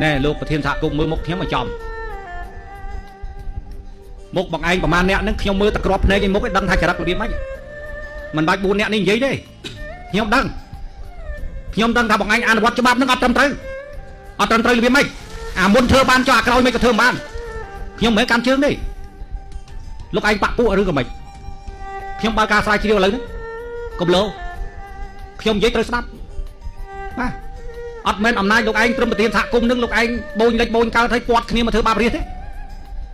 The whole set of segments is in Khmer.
ណែលោកប្រធានសហគមន៍មើលមុខខ្ញុំឲ្យចំមុខបងឯងប្រហែលអ្នកហ្នឹងខ្ញុំមើលតែក្របភ្នែកឯមុខឯងដឹងថាចរិតរបៀបម៉េចមិនបាច់4អ្នកនេះនិយាយទេខ្ញុំដឹងខ្ញុំដឹងថាបងឯងអនុវត្តច្បាប់ហ្នឹងអត់ត្រឹមត្រូវអត់ត្រឹមត្រូវរបៀបម៉េចអាមុនធ្វើបានចុះអាក្រោយមិនក៏ធ្វើមិនបានខ្ញុំមិនមែនកាន់ជើងទេលោកឯងបាក់ពួកឬក៏ម៉េចខ្ញុំបើកការស្រាវជ្រាវឥឡូវហ្នឹងកុំលោខ្ញុំនិយាយត្រូវស្ដាប់បាទ អត់មែនអំណាចលោកឯងត្រឹមប្រធានសហគមន៍នឹងលោកឯងបូនលិចបូនកើតឲ្យពាត់គ្នាមកធ្វើបាបរាជទេ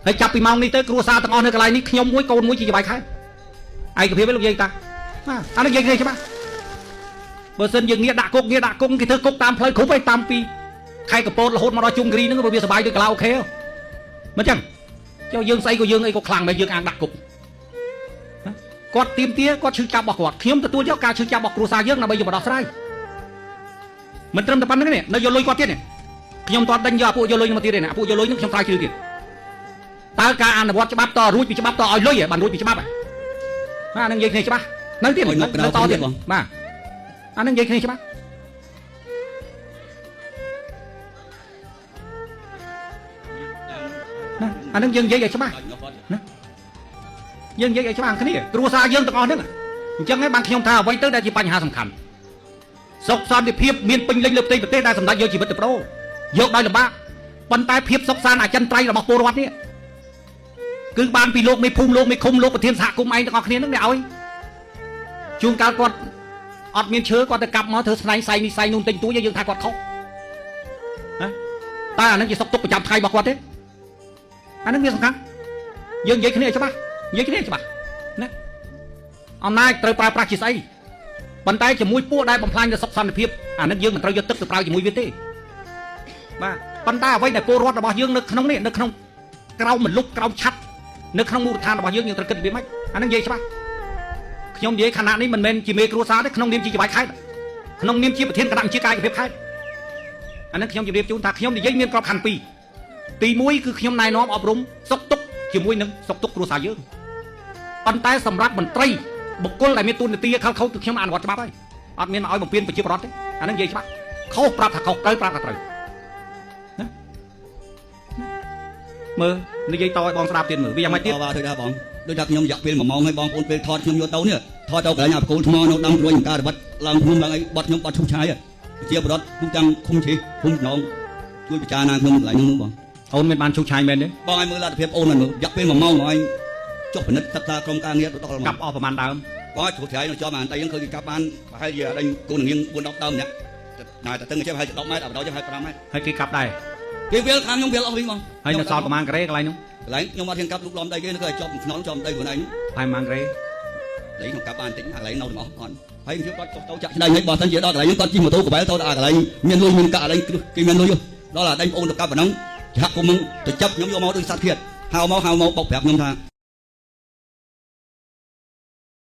ហើយចាប់ពីម៉ោងនេះទៅគ្រួសារទាំងអស់នៅកន្លែងនេះខ្ញុំមួយកូនមួយជាចបាយខែឯកភាពឯងលោកយាយតាបាទអានេះនិយាយគ្នាច្បាស់បើសិនយើងងាកដាក់គុកងាកដាក់គុកគេធ្វើគុកតាមផ្លូវគ្រប់ឯងតាមពីខេត្តកពតរហូតមកដល់ជុំគិរីហ្នឹងវាសบายដូចកាឡាអូខេមិនចឹងចុះយើងស្អីក៏យើងអីក៏ខ្លាំងមែនយើងអាងដាក់គុកគាត់ទៀមទាគាត់ឈឺចាប់របស់គាត់ខ្ញុំទទួលយកការឈឺចាប់របស់គ្រួសារយើងដើម្បីយកមកដោះស្រាយ មិនត្រឹមតែប៉ុណ្្នឹងទេនៅយកលុយគាត់ទៀតនេះខ្ញុំតដេញយកអាពួកយកលុយនឹងមកទៀតទេណាអាពួកយកលុយនឹងខ្ញុំស្រាវជ្រាវទៀតតើការអនុវត្តច្បាប់តរួចពីច្បាប់តឲ្យលុយហ៎បានរួចពីច្បាប់ហ៎បាទអានឹងនិយាយគ្នាច្បាស់នៅទៀតនៅតទៀតបាទអានឹងនិយាយគ្នាច្បាស់ណាអានឹងយើងនិយាយឲ្យច្បាស់ណាយើងនិយាយឲ្យច្បាស់គ្នាគ្រួសារយើងទាំងអស់ហ្នឹងអញ្ចឹងឯងបានខ្ញុំថាអ្វីទៅដែលជាបញ្ហាសំខាន់ សុខសន្តិភាពមានពេញលេញលើផ្ទៃប្រទេសដែលសម្ដេចយកជីវិតទៅប្ដូរយកដោយលំបាកប៉ុន្តែភាពសុខសាន្តអចិន្ត្រៃយ៍របស់ពលរដ្ឋនេះគឺបានពីលោកមេភូមិលោកមេឃុំលោកប្រធានសហគមន៍ឯងទាំងអស់គ្នានឹងអ្នកឲ្យជួនកាលគាត់អត់មានឈើគាត់ទៅកាប់មកធ្វើស្នែងសៃនេះសៃនោះទិញទួយយើងថាគាត់ខុសណាតើអានឹងជាសុខទុក្ខប្រចាំថ្ងៃរបស់គាត់ទេអានឹងវាសំខាន់យើងនិយាយគ្នាឲ្យច្បាស់និយាយគ្នាឲ្យច្បាស់ណាអំណាចត្រូវប្រើប្រាស់ជាស្អី ប៉ុន្តែជាមួយពួកដែលបំផ្លាញដល់សុខសន្តិភាពអានឹងយើងមិនត្រូវយកទឹកទៅប្រើជាមួយវាទេបាទប៉ុន្តែអ្វីដែលពលរដ្ឋរបស់យើងនៅក្នុងនេះនៅក្នុងក្រោមមលុបក្រោមឆាត់នៅក្នុងមូលដ្ឋានរបស់យើងយើងត្រូវគិតរបៀបម៉េចអានឹងនិយាយច្បាស់ខ្ញុំនិយាយខណៈនេះមិនមែនជាមេគ្រួសារទេក្នុងនាមជាចៅហ្វាយខេត្តក្នុងនាមជាប្រធានគណៈវិជាកាយភាពខេត្តអានឹងខ្ញុំជម្រាបជូនថាខ្ញុំនិយាយមានក្របខ័ណ្ឌពីរទី1គឺខ្ញុំណែនាំអប់រំសុខទុក្ខជាមួយនឹងសុខទុក្ខគ្រួសារយើងប៉ុន្តែសម្រាប់មន្ត្រីបុគ្គលដែលមានទួនាទីខលខូចគឺខ្ញុំអនុវត្តច្បាប់ហើយ អត់មានមកឲ្យបំពេញប្រជាប្រដ្ឋទេអាហ្នឹងនិយាយច្បាស់ខុសប្រាប់ថាខុសត្រូវប្រាប់ថាត្រូវណាមើលនិយាយតឲ្យបងស្ដាប់ទៀតមើលវាយ៉ាងម៉េចទៀត បាទធ្វើដែរបងដូចថាខ្ញុំរយៈពេល1ម៉ោងហើយបងប្អូនពេលថតខ្ញុំយកទៅនេះថតទៅកន្លែងអាបកូលថ្មនៅដើមរួយការរបិតឡើងភ្នំឡើងអីបត់ខ្ញុំបត់ឈូសឆាយប្រជាប្រដ្ឋទូទាំងឃុំជ្រីឃុំចំណងជួយពិចារណាខ្ញុំកន្លែងនោះបង អូនមានបានឈូសឆាយមែនទេ បងឲ្យមើលលទ្ធភាពអូនមើលរយៈពេល1ម៉ោងបងឲ្យចុះពិនិត្យសិក្សាក្រុមការងារទៅដល់មក កាប់អស់ប្រហែលដើម បងឲ្យជ្រុះជ្រែងនៅជាប់អានតៃហ្នឹងឃើញគេកាប់បានប្រហែលជាដេញកូននាង4 10ដើមម្នាក់តែតែតឹងចេះប្រហែលជា10ម៉ែត្រអាបដចេះប្រហែល5ម៉ែត្រ ហើយគេកាប់ដែរ គេវាលខាងខ្ញុំវាលអស់វិញបង ហើយនៅសល់ប្រហែលការ៉េកន្លែងនោះ កន្លែងខ្ញុំអត់ហ៊ានកាប់លូកឡំដីគេគឺឲ្យជាប់ខ្នល់ជាប់ដីខ្លួនឯង ប្រហែលប្រហែលការ៉េ ដីខ្ញុំកាប់បានតិចអាកន្លែងនៅទាំងអស់អត់ហើយខ្ញុំគាត់ចុះទៅចាក់ឆ្ដេញហើយបើសិនជាដល់កន្លែងហ្នឹងគាត់ជិះម៉ូតូកបែលទៅដល់អាកន្លែងមានលុយមានកាក់កន្លែងគេមានលុយដល់អាដេញបងអូនទៅកាប់ប៉ុណ្ណឹងសហគមន៍ទៅចាប់ខ្ញុំយកមកដូចសត្វធាតហៅមកហៅមកបុកប្រាប់ខ្ញុំថា